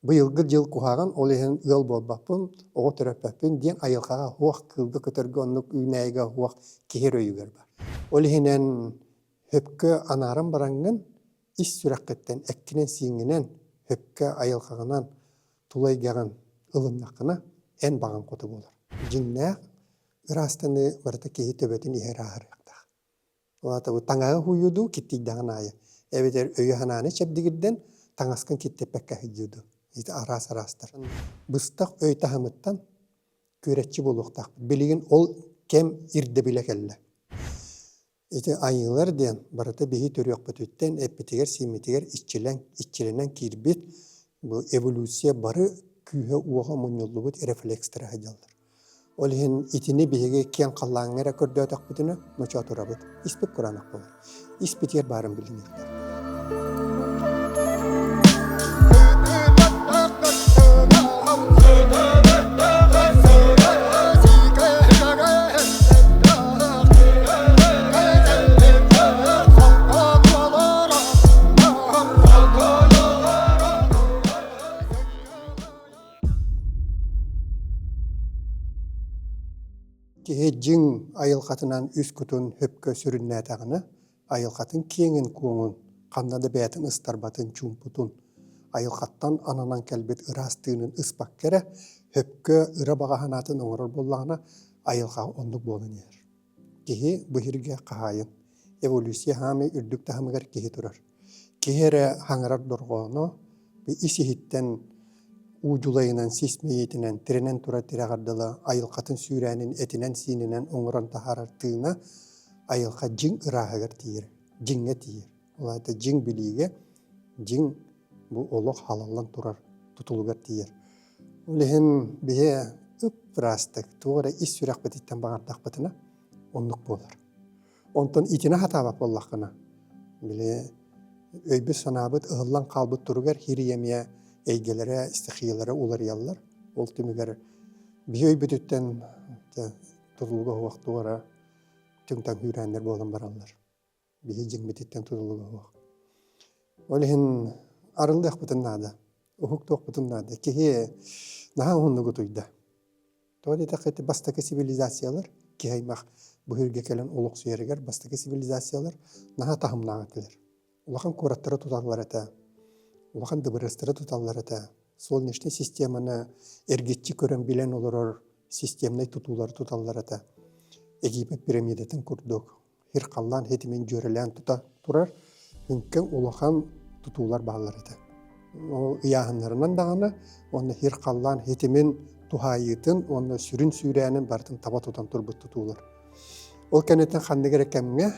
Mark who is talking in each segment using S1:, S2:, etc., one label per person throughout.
S1: Быйылгы дьыл куһаҕан, ол иһин ыал буолбаппын, оҕо төрөппөппүн диэн айылҕаҕа суох, кыылга көтөргө оннук үүнээйигэ суох киһи эрэ өйүгэр баар. Ол иһинэн сөпкө анааран бараҥҥын ис сүрэххиттэн, эккинэн-сииҥҥинэн сөпкө айылҕаҕынан тула эйгэҕин ылыннаххына, эн баҕаҥ хоту буолар. Дьиҥнээх ыраастаныы барыта киһи төбөтүн иһэр ааһарыахтаах. Ол аата бу таҥаһы уһуйуу дуу, киттийдэҕин аайы, эбэтэр өйү-санааны чэбдигирдэн таҥаскын киттиппэккэ сылдьыы дуу. Ити араас-араастар. Быстах өй таһымыттан күөрэччи буолуохтаахпыт. Билигин ол кэм ирдэбилэ кэллэ. Ити айыылар диэн барыта биһи төрүөхпүтүттэн эппитигэр-сииммитигэр иччилэн, иччилэнэн киирбит бу эволюция бары күүһэ-уоҕа мунньуллубут рефлекстэрэ сылдьаллар. Ол иһин итини биһиги киэҥ халлааҥҥа эрэ көрдөөтөхпүтүнэ ночоотурабыт, испит кураанах буолар. Испитигэр баарын билиниэхтэр. Киһи дьиҥ айылҕатынан үс кутун сөпкө сүрүннээтэҕинэ, айылҕатын киэҥин-куоҥун, ханна да бэйэтин ыстарбатын чуумпутун, айылҕаттан ананан кэлбит ыраас тыынын ыспакка эрэ, сөпкө ыра баҕа санаатын оҥорор буоллаҕына, айылҕа оннук буолан иһэр. Киһи бу сиргэ хаһаайын. Эволюция хаамыы үрдүк таһымыгар киһи турар. Киһи эрэ хаҥырар дорҕооно ис-иһиттэн уу дьулайынан, сис мэйиитинэн тирэнэн турар тирэҕэр дылы айылҕатын сүүрээнин этинэн-сиининэн оҥорон таһаарар тыына айылҕа дьиҥ ырааһыгар тиийэр, дьиҥҥэ тиийэр. Ол аата дьиҥ билиигэ, дьиҥ бу олох халаллан турар тутулугар тиийэр. Ол иһин биһи ып-ыраастык туох эрэ ис сүрэхпититтэн баҕардахпытына оннук буолар. Онтон итини хатаабат буоллаххына, били өйбүт-санаабыт ыһыллан хаалбыт туругар хирий эмиэ эйгэлэрэ, стихиялара уларыйаллар. Ол түмүгэр биһи өйбүтүттэн тутулуга суох туора түҥ-таҥ күүрээннэр буолан бараллар. Биһи дьиҥмититтэн тутулуга суох. Ол иһин арыллыахпытын наада, уһуктуохпутун наада. Киһи наһаа уһуннук утуйда. Тоҕо диэтэххэ ити бастакы цивилизациялар киһи аймах бу сиргэ кэлэн олохсуйарыгар бастакы цивилизациялар наһаа таһымнаах этилэр. Улахан куораттары туталлар этэ, улахан дыбарыастары туталлар этэ. Солнечнай системаны эргиччи көрөн билэн олорор системнай тутуулары туталлар этэ. Египет пирамидатын курдук сир-халлаан ситимин дьүөрэлээн тута турар үҥкэ улахан тутуулар бааллар этэ. Ол ыйааһыннарынан даҕаны уонна сир-халлаан ситимин туһаайыытын уонна сүрүн сүүрээнин барытын таба тутан турбут тутуулар. Ол кэнниттэн ханнык эрэ кэмҥэ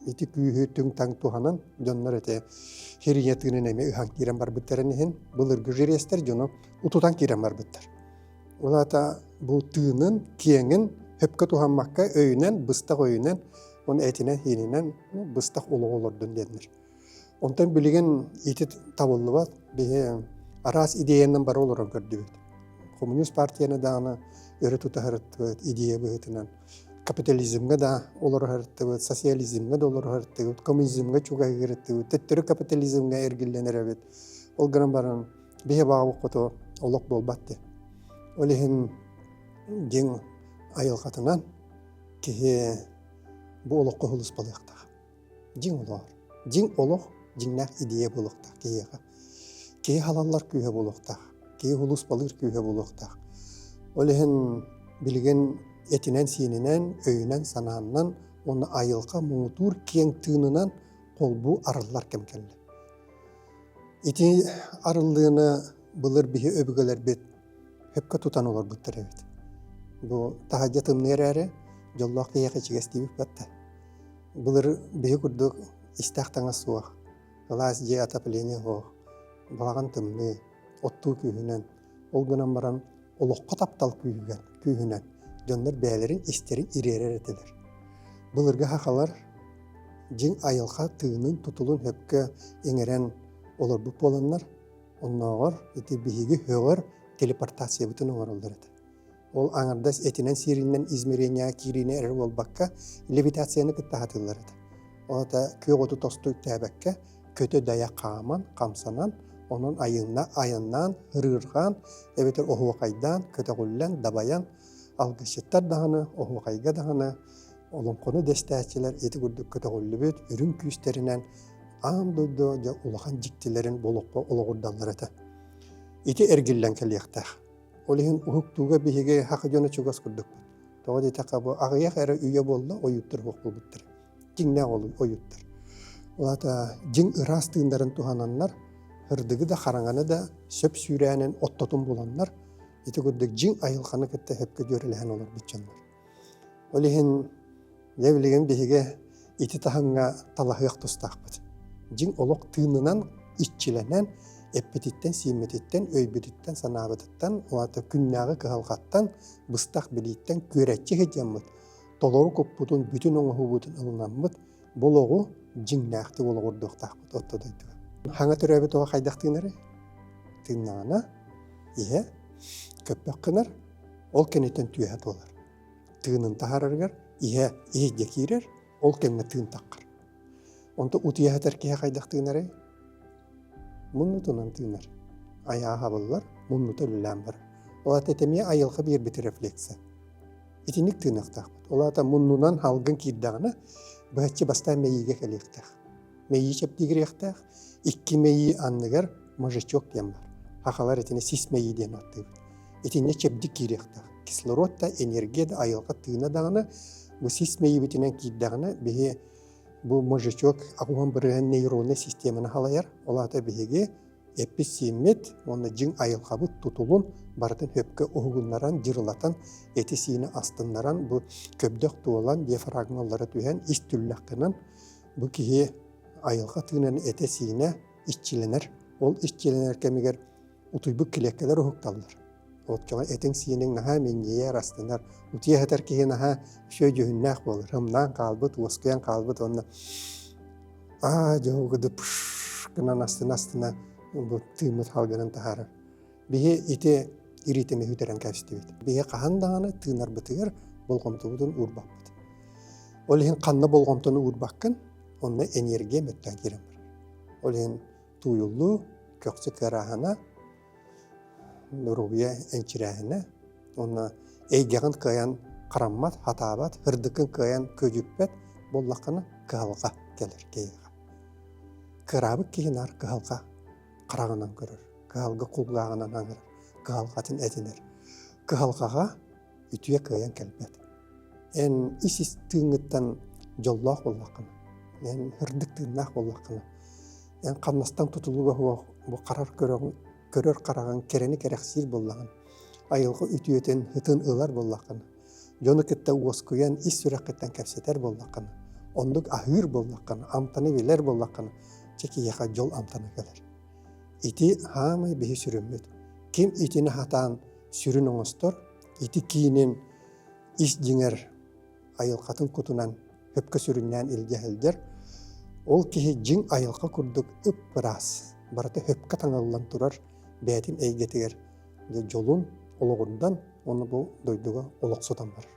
S1: ити күүһү түҥ-таҥ туһанан дьоннор ити хирийэ тыынын эмиэ ыһан киирэн барбыттарын иһин былыргы жириэстэр дьону утутан киирэн барбыттар. Ол аата бу тыынын, киэҥин сөпкө туһаммакка өйүнэн, быстах өйүнэн, уонна этинэн-сиининэн быстах олоҕу олордун диэннэр. Онтон билигин ити табыллыбат. Биһи араас идеянан бары олорон көрдүбүт. Коммунист партияны даҕаны өрө тута сырыттыбыт идея быһыытынан. Капитализмҥа да олоро сырыттыбыт, социализмҥа да олоро сырыттыбыт, коммунизмҥа чугаһыы сырыттыбыт, төттөрү капитализмҥа эргиллэн эрэбит. Ол гынан баран биһи баҕабыт олох буолбат диэн. Ол иһин дьиҥ айылҕатынан киһи бу олоххо сулууспалыахтаах. Дьиҥ олоҕор. Дьиҥ олох дьиҥнээх идея буолуохтаах киһиэхэ. Киһи халаллар күүһэ буолуохтаах. Киһи сулууспалыыр күүһэ буолуохтаах. Ол иһин билигин этинэн-сиининэн, өйүнэн-санаанан уонна айылҕа муҥутуур киэҥ тыынынан холбуу арыллар кэм кэллэ. Ити арыллыыны былыр биһи өбүгэлэрбит сөпкө тутан олорбуттар эбит. Бу таһырдьа тымныы эрээри, дьоллоох киһиэхэ ичигэс диэбит батта. Былыр биһи курдук истээх таҥас суох, кылаас дьиэ отопление суох, балаҕан тымныы, оттуу күүһүнэн, ол гынан баран олоххо таптал күүһүгэр, күүһүнэн дьоннор бэйэлэрин истэрин ириэрэр этилэр. Былыргы сахалар дьиҥ айылҕа тыынын, тутулун сөпкө иҥэрэн олорбут буоланнар, оннооҕор ити биһиги һөҕөр телепортациябытын оҥороллор этэ. Ол аҥардас этинэн-сииринэн измеренияҕа киириини эрэ буолбакка, левитацияны кытта сатыыллар этэ. Ол аата күөх оту тосту үктээбэккэ, көтө-дайа хааман, хамсанан, Онон айынна айаннаан, ырыырҕаан эбэтэр оһуохайдаан, көтөҕүллэн, дабайан, алгысчыттар даҕаны, оһуохайга даҕаны олоҥхону дэстээччилэр ити курдук көтөҕүллүбүт үрүҥ күүстэринэн аан дойду дьэ улахан дьиктилэрин болоххо олоҕурдаллар этэ. Ити эргиллэн кэлиэхтээх. Ол иһин уһуктууга биһиги саха дьоно чугас курдукпут. Тоҕо диэтэххэ бу аҕыйах эрэ үйэ буолла ойууттар суох буолбуттара. Дьиҥнээх ойууттар. Ол аата дьиҥ ыраас тыыннарын туһананнар, ырдыгы да хараҥаны да сөп сүүрээнин оттотун буланнар, ити курдук дьиҥ айылҕаны кытта сөпкө дьүөрэлэһэн олорбут дьоннор. Ол иһин дьэ билигин биһиги ити таһымҥа талаһыах тустаахпыт. Дьиҥ олох тыынынан иччилэнэн, эппититтэн-сииммититтэн, өйбүтүттэн-санаабытыттан, ол аата күннээҕи кыһалҕаттан, быстах билииттэн күөрэччи сылдьаммыт, толору куппутун, бүтүн оҥоһуубутун ылынаммыт, бу олоҕу дьиҥнээхтик олоҕурдуохтаахпыт орто дойдуга. Хаҥа төрөөбүт оҕо хайдах тыынарый? Тыыннаҕына, иһэ көппөх гынар, ол кэнниттэн түөһэ туолар. Тыынын таһаарарыгар иһэ иһирдьэ киирэр, ол кэмҥэ тыын таххар. Онто утуйа сытар киһи хайдах тыынарый? Муннутунан тыынар. Айаа хабыллар, муннута үлэлээн барар. Ол аата эмиэ айылҕа биэрбит рефлекса. Итинник тыыныахтаахпыт. Ол аата муннунан салгын киирдэҕинэ, быһаччы бастаан мэйиигэ кэлиэхтээх. Мэйии чэбдигириэхтээх. Икки мэйии анныгар мозжечок диэн бар. Хахалар итини сис мэйии диэн ааттыыбыт. Итиннэ чэбдик киириэхтээх. Кислород да, энергия да, айылҕа тыына даҕаны бу сис мэйиибитинэн киирдэҕинэ, биһи бу мозжечок 80% нейроннай системаны халайар. Ол аата биһиги эппит-сииммит уонна дьиҥ айылҕабыт тутулун барытын сөпкө уһугуннаран, дьырылатан, эти-сиини астыннаран, бу көбдөх туолан, диафрагмалара түһэн, ис түллэх гынан, бу киһи айылҕа тыынын этэ-сиинэ иччилэнэр. Ол иччилэнэр кэмигэр утуйбут килиэккэлэр уһукталлар. Оччоҕо этиҥ-сииниҥ наһаа минньийэр, астынар. Утуйа сытар киһи наһаа үчүгэй дьүһүннээх буолар. Ымнаан хаалбыт, уоскуйан хаалбыт уонна аа дьоһугуду пш гынан астына-астына бу тыыммыт халгынан таһаарар. Биһи ити ириитими сүтэрэн кэбистибит. Биһи хаһан даҕаны тыынарбытыгар болҕомтобутун уурбаппыт. Ол иһин ханна болҕомтону уурбаккын, онно энергия мөттөөн киирэн барар. Ол иһин тууйуллуу, көхсү кыарааһына, доруобуйа энчирээһинэ уонна эйгэҕин кыайан хараммат, хатаабат, ырдыккын кыайан күөдьүппэт буоллаххына кыһалҕа кэлэр киһиэхэ. Кыараабыт киһи наар кыһалҕа хараҕынан көрөр, кыһалҕа кулгааҕынан аҥарар, кыһалҕатын этинэр. Кыһалҕаҕа үтүө кыайан кэлбэт. Эн ис-ис тыыҥҥыттан дьоллоох буоллаххына, эн ырдык тыыннаах буоллаххына, эн хамнастан тутулуга суох бу харар көрөр хараҕыҥ кэрэни кэрэхсиир буоллаҕын, айылҕа үтүөтүн ытын ылар буоллаххына, дьону кытта уоскуйан ис сүрэххиттэн кэпсэтэр буоллаххына, оннук аһыыр буоллаххына, амтаны билэр буоллаххына, чэ киһиэхэ дьол амтана кэлэр. Ити хаамай биһи сүрүммүт. Ким итини хатаан сүрүн оҥостор, ити киинин ис дьиҥэр айылҕатын кутунан сөпкө сүрүннээн илдьэ сылдьар. Ол киһи дьиҥ айылҕа курдук ып-ыраас, барыта сөпкө таҥыллан турар бэйэтин эйгэтигэр дьолун олоҕурдан уонна бу дойдуга олохсутан барар.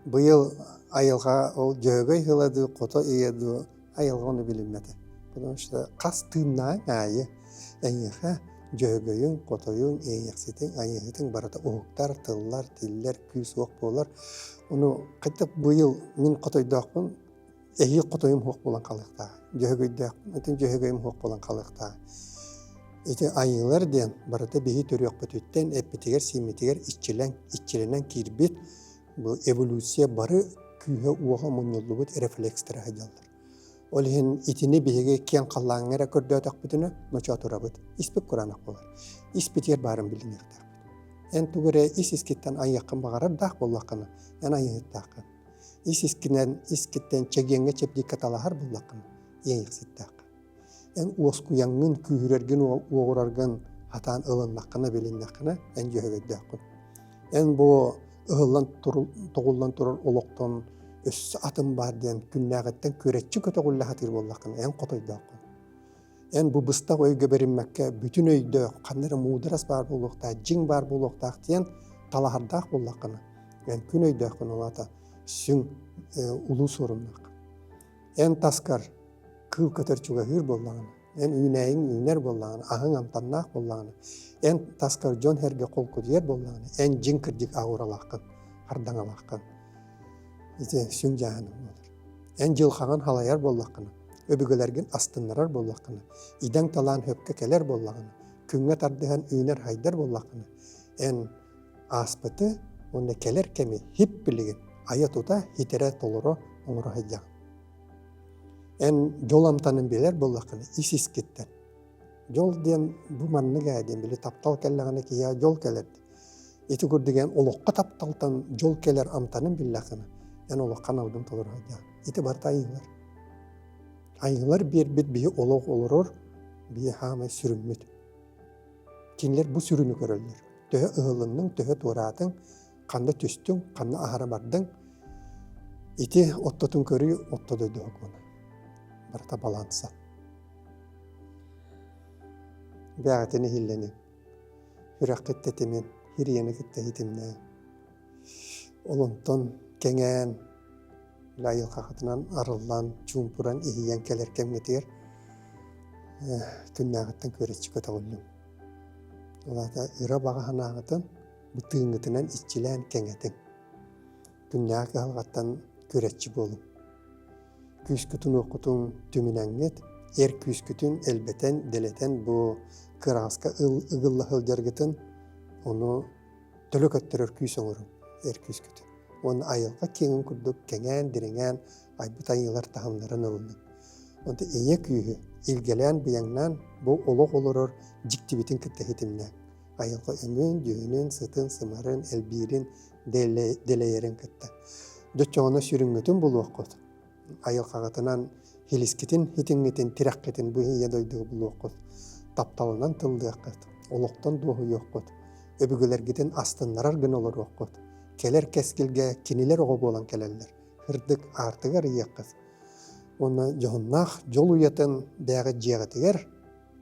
S1: Быйыл айылҕа ол дьөһөгөй ыла дуу, хото ыйа дуу айылҕа ону билиммэтэ. Потому что хас тыыннааҥ аайы эйиэхэ дьөһөгөйүҥ, хотойуҥ, иэйэхситиҥ, айыыһытыҥ барыта уһуктар, тыллар, тиллэр, күүс-уох буолар. Ону хайдах быйыл мин хотойдоохпун эһиил хотойум суох буолан хаалыахтаах. Дьөһөгөйдөөхпүн, итин дьөһөгөйүм суох буолан хаалыахтаах. Ити айыылар диэн барыта биһи төрүөхпүтүттэн эппитигэр-сииммитигэр иччилэн, иччилэнэн киирбит бу эволюция бары күүһэ-уоҕа мунньуллубут рефлекстэрэ сылдьаллар. Ол иһин итини биһиги киэҥ халлааҥҥа эрэ көрдөөтөхпүтүнэ ночоотурабыт. Испит кураанах буолар. Испитигэр баарын билиниэхтээхпит. Эн тугу эрэ ис-искиттэн айыаххын баҕарардаах буоллаххына, эн айыыһыттааххын. Ис-искинэн, искиттэн чэгиэҥҥэ чэбдиккэ талаһар буоллаххына, иэйэхситтэххин. Эн уоскуйаҥҥын, күүһүрэргин, уоҕураргын хатаан ылыннаххына, билиннэххинэ, эн дьөһөгөйдөөххүн. Эн бу ыһыллан тоҕуллан турар олохтон өссө атын баар диэн күннээҕиттэн күөрэччи көтөҕүллэ сатыыр буоллаххына, эн хотойдооххун. Эн бу быстах өйгө бэриммэккэ бүтүн өйдөөх, ханна эрэ муударас баар буолуохтаах, дьиҥ баар буолуохтаах диэн талаһардаах буоллаххына, эн күн өйдөөххүн ол аата сүҥ улуу суорумнаах. Эн таскар кыыл көтөр чугаһыыр буоллаҕына, Эн үүнээйиҥ үүнэр буоллаҕына, аһыҥ амтаннаах буоллаҕына, эн таскар дьон-сэргэ холкутуйар буоллаҕына, эн дьиҥ кырдьык ауралааххын, хардаҥалааххын. Ити сүҥ дьааһыныҥ буолар. Эн дьылҕаҕын халайар буоллаххына, өбүгэлэргин астыннарар буоллаххына, идэҥ талаан сөпкө кэлэр буоллаҕына, күҥҥэ тардыһан үүнэр-хайдар буоллаххына, эн ааспыты уонна кэлэр кэми хип билигин айа-тута, хитэрэ-толоро оҥоро сылдьаҕын. Эн дьол амтанын билэр буоллаххына, ис-искиттэн. Дьол диэн бу маннык ээ диэн били таптал кэллэҕинэ киһиэхэ дьол кэлэр дии. Ити курдук эн олоххо тапталтан дьол кэлэр амтанын биллэххинэ, эн олоххо аналгын толоро сылдьаҕын. Ити барыта айыылар. Айыылар биэрбит биһи олох олорор биһи хаамай сүрүммүт. Кинилэр бу сүрүнү көрөллөр. Төһө ыһылынныҥ, төһө туораатыҥ, ханна түстүҥ, ханна аһара бардыҥ. Ити оттотун көрүү отто дойду сокуона. Барыта баланса. Бэҕэтин иһиллэниҥ. Сүрэххит тэтимин, хирийэни кытта хитимнээҥ. Ол онтон кэҥээн, айылҕаҕытынан арыллан, чуумпуран, иһийэн кэлэр кэмҥитигэр күннээҕиттэн күөрэччи көтөҕүллүҥ. Ол аата ыра баҕа санааҕытын бу тыыҥҥытынан иччилээн кэҥэтиҥ. Күннээҕи кыһалҕаттан күрэччи буолуҥ. Күүскүтүн-уоххутун түмүнэҥҥит, эр күүскүтүн элбэтэн, дэлэтэн бу кыраҕаска ыгылла сылдьаргытын ону төлө көттөрөр күүс оҥоруҥ, эр күүскүтүн. Уонна айылҕа киэҥин курдук кэҥээн, дириҥээн айбыт айыылар таһымнарын ылыныҥ. Онтон ийэ күүһү илгэлээн, быйаҥнаан бу олох олорор дьиктибитин кытта ситимнээн. Айылҕа өҥүн, дьүһүнүн, сытын, сымарын, элбиирин, дэлэйэрин кытта. Дьоччоҕуна сүрүҥҥүтүн булуоххут. Айылҕаҕытынан хилискитин, хитиҥҥитин, тирэххитин бу ийэ дойдуга булуоххут. Тапталынан тыллыаххыт, олохтон дуоһуйуоххут, өбүгэлэргитин астыннарар гына олоруоххут. Кэлэр кэскилгэ кинилэр оҕо буолан кэлэллэр. Сырдык аартыгар ыйыаххыт. Уонна дьоһуннаах дьол уйатын бэйэҕит дьиэҕитигэр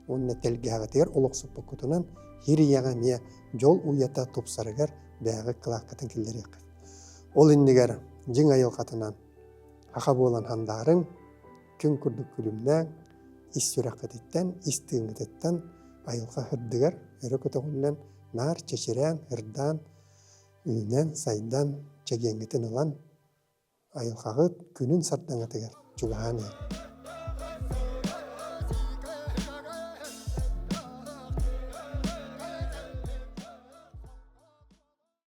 S1: уонна тэлгэһэҕитигэр олохсуппуккутунан сир ийэҕэ эмиэ дьол уйата тупсарыгар бэйэҕит кылааккытын киллэриэххит. Ол иннигэр дьиҥ айылҕатынан саха буолан хандаарыҥ, күн курдук күлүмнээҥ, ис сүрэххититтэн, ис тыыҥҥытыттан айылҕа сырдыгар өрө көтөҕүллэн, наар чэчирээн, ырдаан, үүнэн, сайдан, чэгиэҥҥитин ылан, айылҕаҕыт күнүн сардаҥатыгар чугаһаан иһин.